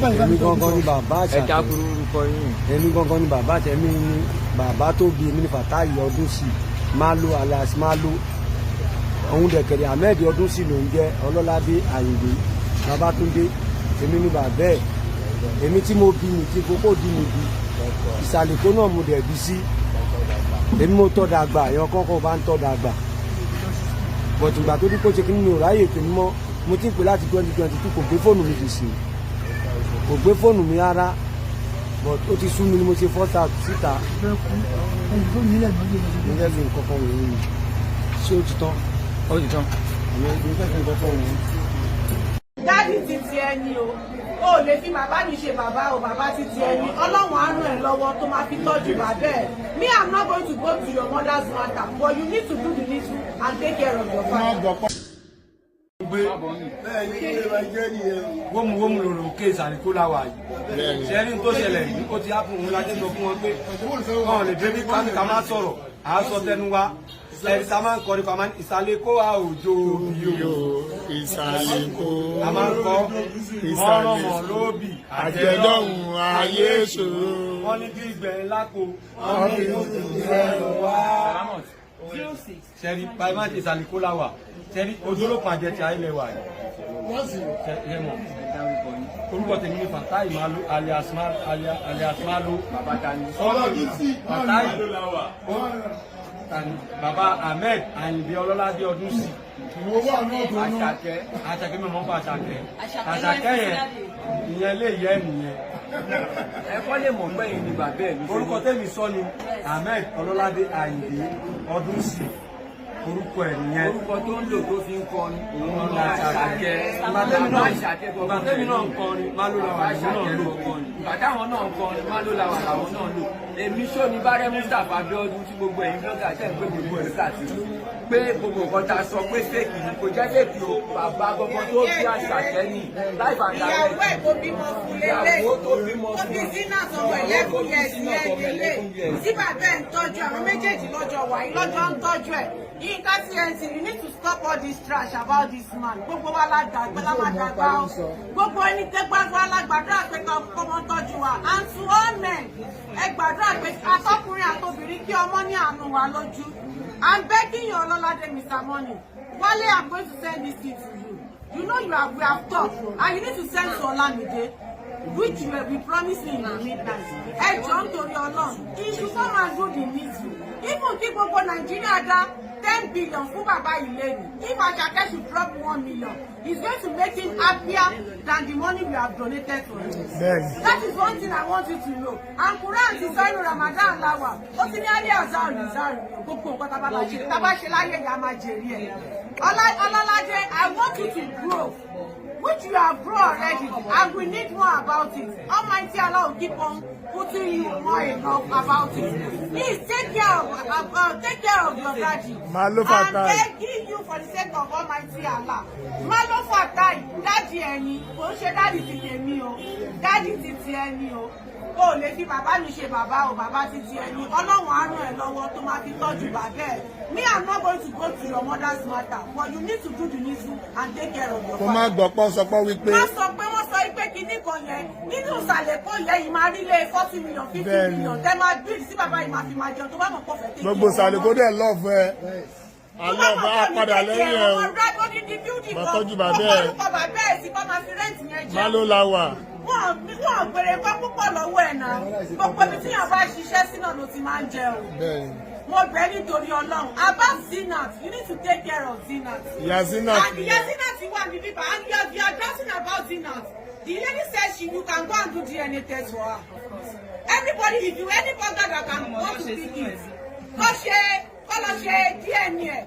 Èmi gangan ni bàbá Ẹ Àṣàkẹ́. dákúrú orúkọ yín. Èmi gangan ni bàbá Àṣàkẹ́. Èmi ni bàbá tó bí. Èmi ni Fatai Ọdúnsì Malo, alias Malo. Òun dẹ̀kẹ̀rẹ̀ Ahmed Ọdúnsì ló ń jẹ́ Ọlọ́ládé Àyìndé Babátúndé. Èmi ni bàbá ẹ̀. Èmi tí mo bí mi tí kókó dí mi bí ìsàlẹ̀ kó náà mo dẹ̀ bí sí. Èmi mo tọ́ dàgbà, èèyàn kọ́kọ́ bá ń tọ́ dàgbà bọ̀tù. Ìgbà tó dípò ṣe kí mi ò ráyè tèmi mọ́. Mo ti ń pè láti 2022, kò gbé fóònù mi dì sí, kò gbé fóònù mi rárá, but ó ti sú mi ni mo ṣe fọ́ta síta. Mo fẹ́ fi nǹkan kan wọ̀nyí ni. Ṣé ó ti tán? Ó ti tán. Mo fẹ́ fi nǹkan kan wọ̀nyí. Daddy títí ẹni o, o ò lè fi bàbá mi ṣe bàbá o. Bàbá títí ẹni, Ọlọ́run á ràn ẹ́ lọ́wọ́ tó máa fi tọ́jú bàbá ẹ̀. Me, I'm not going to go to your mother's matter, but you need to do the needful and take care of your father. Gbé wómúwómú lòrò òkè ìsàlẹ̀ kó la wà yìí. Ṣẹ́rí tó ṣẹlẹ̀ yìí, ó ti á fún òun láti sọ fún wọn pé wọn ò lè débi ká má sọ̀rọ̀, à á sọ tẹnu wa. Ẹ̀rí tá máa ń kọrin pa máa ń ìsàlẹ̀ kó wa òjò bí o. Ìsàlẹ̀ kó. A máa ń kọ́ Ìsàlẹ̀ ọ̀rọ̀ lóbì. Àjẹdọ́hùn ayé ṣòro. Wọ́n ní gbígbẹ̀ lápò, wọ́n ní ẹ̀rọ wá. Ṣẹ́rí báyìí máa ń ṣe ìsàlẹ̀ kó la wà. Ṣẹ́rí ojúlókun àjẹtì ayé lẹ́wà yìí. Ṣe mọ̀, orúkọ tèmi ní Fatai Malo, alias Malo. Bàbá ta ni? Fatai tani bàbá Ahmed Àyìndé Ọlọ́ládé Ọdúnsì. Àṣàkẹ́. Àṣàkẹ́, mi mọ̀ ń pa Àṣàkẹ́. Àṣàkẹ́ yẹn, ìyẹn lè yẹ nìyẹn. Ẹ kọ́ lè mọ̀ pé yín ni bàbá ẹ̀ ló ṣe. Orúkọ tèmi sọ ni Ahmed Ọlọ́ládé Àyìndé Ọdúnsì, orúkọ ẹ̀ nìyẹn. Orúkọ tó ń lò tó fi ń kọrin òun ní Àṣàkẹ́. Ìgbà tẹ́mi náà Àṣàkẹ́. Ìgbà tẹ́mi náà ń kọrin, Malo la wà nínú náà lò. Ìgbà táwọn náà ń kọrin, Malo la wà làwọn náà lò. Èmi sóni bárẹ́ Mustapha Abiodun tí gbogbo ẹ̀yin blogger tẹ̀ ń gbé gbogbo ẹ̀ káàkiri pé gbogbo nǹkan tá a sọ pé fake ni, kò jẹ́ fake o. Bàbá gbogbo tó bí Àṣàkẹ́ ní live and Ìyàwó direct. ẹ̀ tó bímọ fún lélẹ̀. Ìyàwó tó bímọ Tó fún. bí Zinat ọmọ 11 years yẹn lélẹ̀ tí bàbá ẹ̀ ń tọ́jú àwọn méjèèjì lọ́jọ́ wàyí lọ́jọ́ ń tọ́jú ẹ̀. Yínká TNT, you need to stop all this trash about this man. Gbogbo wa la dàgbà, la máa dàgbà o. Gbogbo ẹni tẹ́ gbàgbọ́ alágbàdúrà pé kọ́mọ tọ́jú wa. And to all men, ẹ gbàdúrà pé atọ́kùnrin àtobìnrin kí ọmọ ní àánú wa lójú. I'm begging you, Ọlọ́ládé, Mr. Money Wale, I'm going to send this thing to you. You know you have, we have talked, and you need to send to Olamide, which you will be promising in the midnight. Ẹ jọ̀ọ́, nítorí Ọlọ́run, he should come and do the needful. Even kí gbogbo Nàìjíríà dá 10 billion fún bàbá yìí lẹ́nu, if Asake should drop 1 million, it's going to make him happier than the money we have donated to him. Bẹ́ẹ̀ni. That is one thing I want you to know. And Quran ti sọ, inú Ramadan la wà, ó ti ní alẹ́ azar nizar. Gbogbo nǹkan tá a bá la ṣe, tá a bá ṣe láyé yà, á máa jèrè ẹ̀. Ọlọ́ládé, I want you to grow, which you have grown already, and we need more about it. Almighty Allah will keep on putting you more enough about it. Please take care of your daddy. Malo Fatai. I'm begging you for the sake of Almighty Allah. Malo Fatai, daddy ẹni, kò ń ṣe daddy ti tèmi o, daddy ti ti ẹni o. O ò lè fi bàbá mi ṣe bàbá o. Bàbá títí ẹni, Ọlọ́run á ràn ẹ́ lọ́wọ́ tó máa fi tọ́jú bàbá ẹ̀. Me, I'm not going to go to your mother's matter, but you need to do the needful and take care of your Kó má father. gbọ́ pọ́ sọpọ́ wípé Má sọ pé wọ́n sọ pé kinní kan yẹn nínú ìsàlẹ̀ kó yẹ yìí máa rí lé 40 million, 50 million tẹ́ máa build sí bàbá yìí máa fi máa jẹun, tó bá mọ̀ pọ̀ fẹ́ take Gbogbo care ìsàlẹ̀ kó wọn. dẹ̀ love ẹ, Tó bá alọ́ mọ̀ bá pé padà ní lẹ́yìn ẹ o. wọn Máa tọ́jú bàbá ẹ̀. orúkọ bàbá ẹ̀ sí kọ́ máa fi rent yẹn jẹun. Malo la wà. Wọn gbèrè nǹkan púpọ̀ lọ́wọ́ ẹ̀ náà. Gbogbo ibi tí yàn bá ṣiṣẹ́ sí náà ló ti máa ń jẹun. Mo bẹ̀ nítorí Ọlọ́run. About Zinat, you need to take care of Zinat. Ìyá Zinat. And ìyá Zinat wà ní bíbá, and you are doubting about Zinat. The lady said she, you can go and do DNA test for her. Everybody, if you any blogger that can go to pick it, kó ṣe, kó lọ ṣe DNA ẹ̀,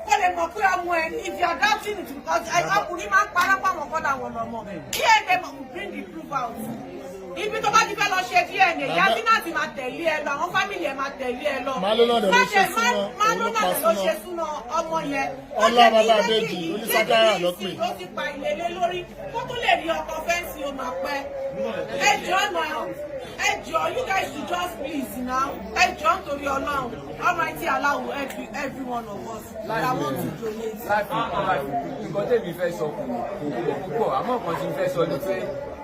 kó lè mọ̀ pé ọmọ ẹ̀ ní. If you are doubting it, because ọkùnrin máa ń parọ́ pàwọn kọ́ làwọn lọ́mọ, DNA will bring the proof out. Ibi tó bá ti fẹ́ lọ ṣe DNA, ìyá Zinat máa tẹ̀lé ẹ lọ, àwọn family ẹ máa tẹ̀lé ẹ lọ. Malo náà dẹ̀ ló ṣe súná, Malo òun ló náà pa dẹ̀ ló súná. ṣe súná ọmọ yẹn. Ọlá Ó ṣe bàbá kí Bèjì, lady onísákárà lady ló yìí pè. sì ló ti pa ilé lé lórí kó tó lè rí ọkọ fẹ́ǹsì, ó máa pẹ́. Ẹ jọ̀ọ́ now, ẹ jọ̀ọ́, you guys should just please now. Ẹ jọ̀ọ́, nítorí Ọlọ́run, Almighty Allah will help you, every one of us that want to donate. Láti nǹkan tèmi fẹ́ sọ kò pọ̀ púpọ̀, àmọ́ nǹkan tí n fẹ́ sọ ni pé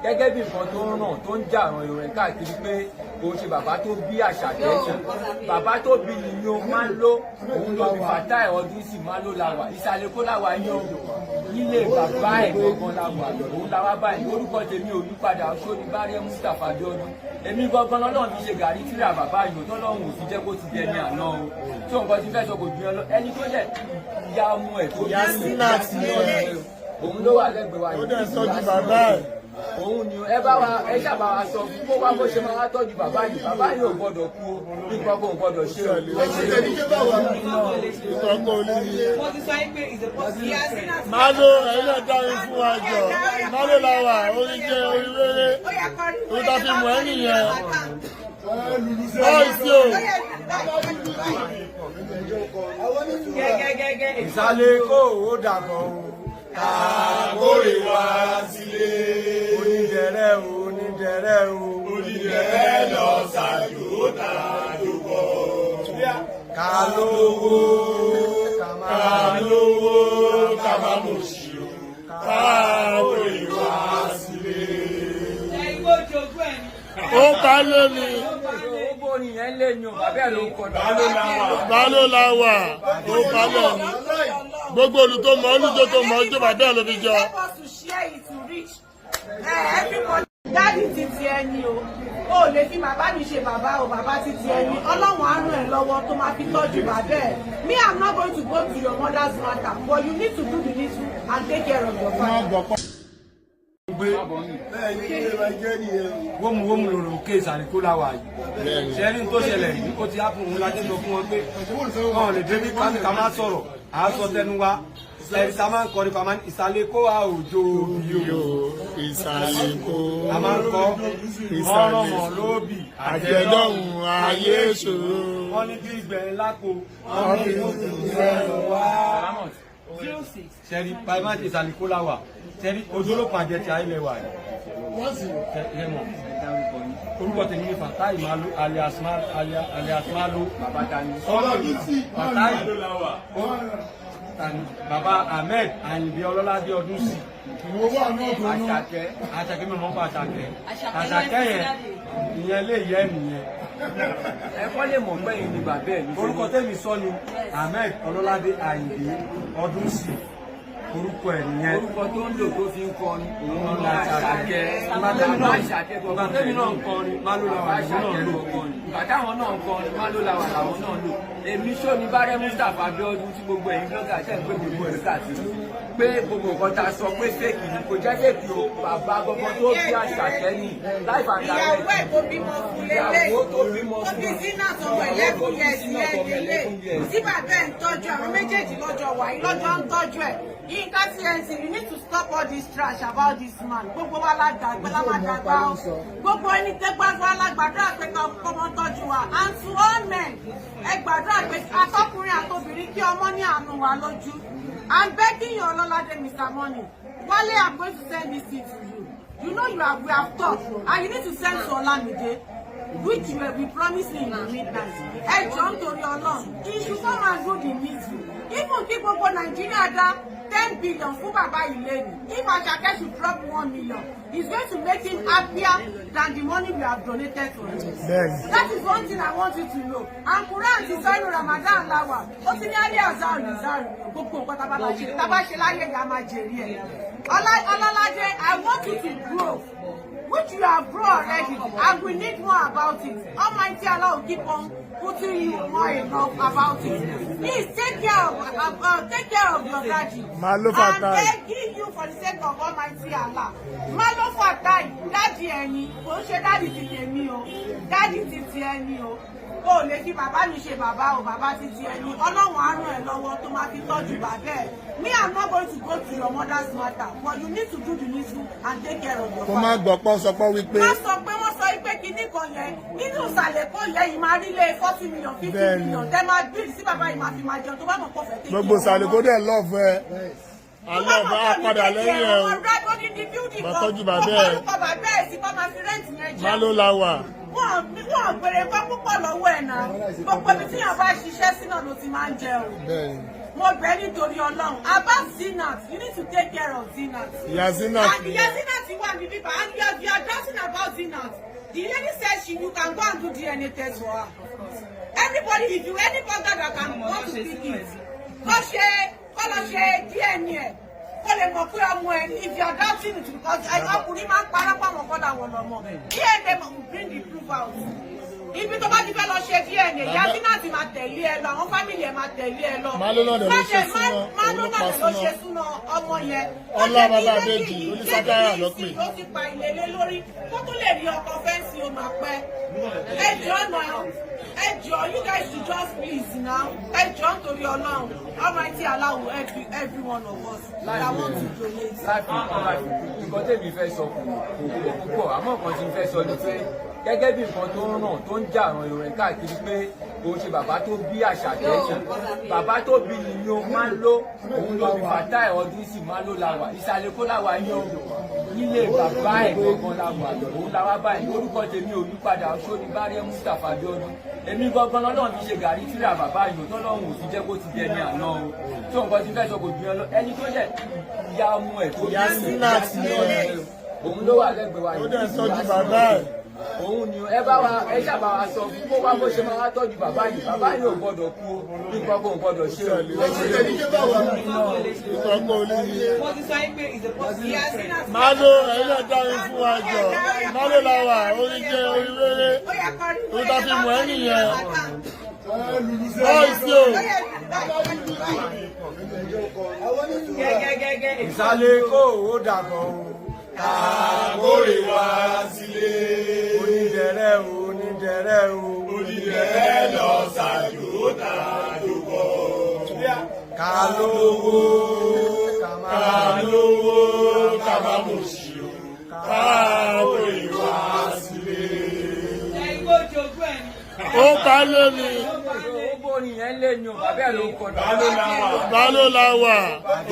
Gẹ́gẹ́ bí nǹkan tó ń ràn, tó ń jà ràn ìròyìn káàkiri pé kò ṣe bàbá tó bí Àṣàkẹ́ ni bàbá tó bí nìyí o, máa ń lò òun ló bí Fatai Ọdúnsì máa ló la wà. Ìsàlẹ̀ Èkó la wà yín o, nílé bàbá ẹ̀ gangan la wà, òun la wá báyìí. Orúkọ tèmi ò yípadà, Ṣónibárẹ́ Mustapha Abiodun. Èmi gangan lọ́lọ́run fi ṣe gàrí tíra bàbá yìí, tọ́lọ́run ò fi jẹ́ kó ti dẹni àná o. Tí nǹkan ti fẹ́ sọ kò ju ẹ lọ. Ẹni tó jẹ́ ìyá ọmọ ẹ̀ tó Ìyá bí Sinat ni òun ló wà lẹ́gbẹ̀ẹ́ wa. Ó dẹ̀ tọ́jú bàbá ẹ̀. Òun ni ẹ bá wa, ẹ ṣàbà wa sọ fún kó wá bó ṣe máa wá tọ́jú bàbá yìí. Bàbá yìí ò gbọ́dọ̀ kú o, nǹkan kò gbọ́dọ̀ ṣe o. Ẹ ṣe. Ìtọ́kọ̀ olóyè. Mo ti sọ yín pé is a possibility. Malo, ẹ̀yin náà dárin fún wa jọ. Malo la wà, orin jẹ́ orin rere. Ó yẹ kọrin. Orin ta fi mọ̀ ẹ́ nìyẹn. Báyìí sí o. Gẹ́gẹ́gẹ́gẹ́. Ìsàlẹ̀ kó o dàbọ̀ o. Kàkórè wá sílé. Onídẹ̀rẹ́ o, onídẹ̀rẹ́ o. Onídẹ̀rẹ́ lọ ṣàjò ó tàjò bọ̀. Ká lówó ká Ká máa lówó ká má mòṣì o. Kàkórè wá sílé. Igbó jogún ẹ̀ ni. Ó pa lé mi. Ó bórin yẹn lé ní o, bàbá ẹ̀ ló ń kọ. Malo la wà, ó pa lé mi. Gbogbo olù tó mọ̀, olùjó tó mọ̀, ọjọ́ bàbá ẹ̀ ló fi jọ. Help us to share it to reach everybody. Daddy titi ẹni o, o lè fi bàbá mi ṣe bàbá o, bàbá titi ẹni. Ọlọ́run á ràn ẹ́ lọ́wọ́ tó máa fi tọ́jú bàbá ẹ̀. Me, I'm not going to go to your mother's matter, but you need to do the needful and take care of your father. Wómù wómù lòrò òkè. Ìsàlẹ̀ Èkó la wà yìí. Ṣẹ́ni tó ṣẹlẹ̀ yìí, ó ti á fún òun lájẹ́ sọ fún wọn pé wọn lè débi ká má sọ̀rọ̀, à á sọ tẹnu wa. Ẹ̀rí tá a máa ń kọrin fa máa ń Ìsàlẹ̀ Èkó wa òjò òbí o. Ìsàlẹ̀ Èkó. A máa ń kọ́ Ìsàlẹ̀ ọ̀rọ̀ mọ̀ lóbì. Àjẹdọ́hùn ayé ṣòro. Wọ́n ní bí ìgbẹ̀yìn lápò, wọ́n ní ìgbẹ̀yìn lọ wá. Ṣẹ́rí báyìí má ṣe. Ìsàlẹ̀ Èkó la wà. Ṣẹ́rí ojúlókun àjẹ ti ayé lẹ́wà yìí. Ẹ mọ̀ orúkọ tèmi ní Fatai Malo alias alias Malo. Bàbá ta ni? Fatai tani bàbá Ahmed Àyìnbí Ọlọ́ládé Ọdúnsì. Àṣàkẹ́. Àṣàkẹ́, mi mọ̀ pa Àṣàkẹ́. Àṣàkẹ́ yẹn, ìyẹn lè yẹ nìyẹn. Ẹ kọ́ lè mọ̀ pé yìí ni bàbá ẹ̀ ní. Orúkọ tèmi sọ ni Ahmed Ọlọ́ládé Àyìnbí Ọdúnsì, orúkọ ẹ̀ nìyẹn. Orúkọ tó ń lò tó fi ń kọrin òun ní Àṣàkẹ́. Àṣàkẹ́. Ìgbà tẹ́mi náà ń kọrin, Malo la wà nínú náà lò. Ìgbà táwọn náà ń kọrin, Malo la wà làwọn náà lò. Èmi Ṣónibárẹ́ Mustapha Abiodun, tí gbogbo ẹ̀yin blogger tẹ̀ ń gbé gbogbo ẹ̀ káàkiri pé gbogbo nǹkan tá a sọ pé fake ni, kò jẹ́ fake o. Bàbá gbogbo tó bí Àṣàkẹ́ ni live and Ìyàwó direct. ẹ̀ tó bímọ fún lélẹ̀. Ìyàwó tó bímọ Tó fún. bí Zinat ọmọ 11 years yẹn lélẹ̀. Tí bàbá ẹ̀ ń tọ́jú àwọn méjèèjì lọ́jọ́ wà yìí, lọ́jọ́ ń tọ́jú ẹ̀. Yinka TNT, you need to stop all this trash about this man. Gbogbo wa la dàgbà, la máa dàgbà o. Gbogbo ẹni tẹ́ gbàgbọ́ la gbàdúrà pé kọ́mọ tọ́jú wa. And to all men, ẹ gbàdúrà pé atọ́kùnrin àtobìnrin kí ọmọ ní àánú wa lójú. I'm begging you, Ọlọ́ládé Mr. Money. Wale, I'm going to send this thing to you. You know you have, we have talked, and you need to send to Olamide, which you will be promising in the midnight. Ẹ jọ̀ọ́, nítorí Ọlọ́run, he should come and do the needful. Even kí gbogbo Nàìjíríà dá 10 billion fún bàbá yìí lẹ́nu. If Asake should drop 1 million, it's going to make him happier than the money we have donated to him. Bẹ́ẹ̀ni. That is one thing I want you to know. And Quran ti sọ, inú Ramadan la wà. Ó ti ní alẹ́ azar nizar, gbogbo nǹkan tá a bá la ṣe, tá a bá ṣe láyé ìyá máa jèrè ẹ̀. Ọlọ́ládé, I want you to grow, which you have grown already, and we need more about it. Almighty Allah will keep on putting you more enough about it. Please take care of your daddy. Malo I'm Fatai. begging you for the sake of Almighty Allah. Malo Fatai, daddy ẹni, kò ń ṣe daddy ti tèmi o, daddy ti ti ẹni o. O lè fi bàbá mi ṣe bàbá o, bàbá ti ti ẹni. Ọlọ́run á ràn ẹ́ lọ́wọ́ tó máa fi tọ́jú bàbá ẹ̀. Me, I'm not going to go to your mother's matter, but you need to do the needful and take care of your Kó má father. gbọ́ pọ́ sọpọ́ wípé Má sọ pé wọ́n sọ pé kinní kan yẹn nínú ìsàlẹ̀ kó yẹ yìí máa rí lé 40 million, 50 million tẹ́ máa bíìlì sí bàbá yìí máa fi máa jẹun, tó bá mọ̀ kó fẹ́ take Gbogbo care ìsàlẹ̀ wọn. kó dẹ̀ love ẹ. Alọ́ bá padà lẹ́yìn ẹ o. Máa tọ́jú bàbá ẹ̀. Orúkọ bàbá ẹ̀ sí kọ́ máa fi rent yẹn jẹun. Malo la wà. Wọ́n gbèrè kọ́ púpọ̀ lọ́wọ́ ẹ̀ náà. Gbogbo ibi tí yàn bá ṣiṣẹ́ sí náà ló ti máa ń jẹun. Bẹ́ẹ̀ni. Mo bẹ̀ nítorí Ọlọ́run. About Zinat, you need to take care of Zinat. Ìyá Zinat And ìyá Zinat wà ní bíbá, and you are doubting about Zinat. The lady said you can go and do DNA test for her. Anybody, if you any blogger that can want to pick it, kó ṣe, kó lọ ṣe DNA ẹ̀, kó lè mọ̀ pé ọmọ ẹ̀, if you are doubting it, because ọkùnrin máa ń parọ́ pàwọn kọ́ làwọn lọ́mọ. DNA will bring the proof out. Ibi tó bá ti fẹ́ lọ ṣe DNA, ìyá Zinat máa tẹ̀lé ẹ lọ, àwọn family ẹ máa tẹ̀lé ẹ lọ. Malo náà dẹ̀ ló ṣe súná, Malo òun ló náà pa dẹ̀ ló súná. ṣe súná ọmọ yẹn. Ọlá bàbá Àbẹ́jì, Olúṣakáyà ló pè. Ó ti pa ilé lé lórí kó tó lè rí ọkọ fẹ́ǹsì, ó máa pẹ́. Ẹ jọ̀ọ́ náà, ẹ jọ̀ọ́, you guys should just please now. Ẹ jọ̀ọ́, nítorí Ọlọ́run. Almighty Allah will help you, every one of us that want to donate. Láti láti nǹkan tèmi fẹ́ sọ kò pọ̀ púpọ̀, àmọ́ nǹkan tí n fẹ́ sọ ni pé gẹ́gẹ́ bí nǹkan tó ń ràn, tó ń jà ràn ìròyìn káàkiri pé kò ṣe bàbá tó bí Àṣàkẹ́ yìí, bàbá tó bí yìí ó máa ń lò, òun ló bí Fatai ọdún sì máa ló la wà. Ìsàlẹ̀ kó láwa yín o, nílé bàbá ẹ̀ gangan la wà, òun la wá báyìí. Orúkọ tèmi ò yípadà, Ṣónibárẹ́ Mustapha Abiodun. Èmi gangan lọ́lọ́run fi ṣe gàrí tíra bàbá yìí, tọ́lọ́run ò fi jẹ́ kó ti dẹni àná o. Tó nǹkan tí fẹ́ sọ kò jù yẹn lọ. Ẹni tó yẹ ìyá ọmọ ẹ̀ tó Ìyá Sinat ni òun ló wà lẹ́gbẹ̀ẹ́ wa Ó yìí. dẹ̀ ń tọ́jú bàbá ẹ̀. Òun ni ẹ bá wa, ẹ ṣàbá wa sọ fún kó wá bó ṣe máa wá tọ́jú bàbá yìí. Bàbá yìí ò gbọ́dọ̀ kú o, nǹkan kò gbọ́dọ̀ ṣe o. Ẹ ṣe. Ìtọ́gbọ́n olóyè. Mo ti sọ yín pé is a possible friend. Malo, ẹ̀yin náà dárin fún wa jọ. Malo la wà, orin jẹ́ orin rere. Ó yẹ kọrin. Orin ta fi mọ̀ ẹ́ nìyẹn. Bọ́ọ̀sì o. Gẹ́gẹ́gẹ́gẹ́. Ìsàlẹ̀ kó o dàbọ̀ o. Àkórè wá sílé. Onídẹ̀rẹ́ o, onídẹ̀rẹ́ o. Onídẹ̀rẹ́ lọ ṣàjò tàjò bọ̀. Ká lówó ká Ká máa lówó ká má mòṣì o. Káàkórè wá sílé. Ẹ̀yin kò jogún ẹ̀ ni. Ó bá lé mi. Ó bórin yẹn lé ní o, bàbá ẹ̀ ló ń kọ́. Malo la wà,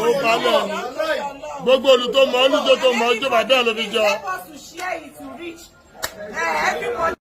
ó bá lẹ̀ mi. Gbogbo olù tó mọ̀ ọ́ lùjọ́ tó mọ̀ ọ́ jó, bàbá ẹ̀ ló fi jọ. Help us to share it to reach everybody.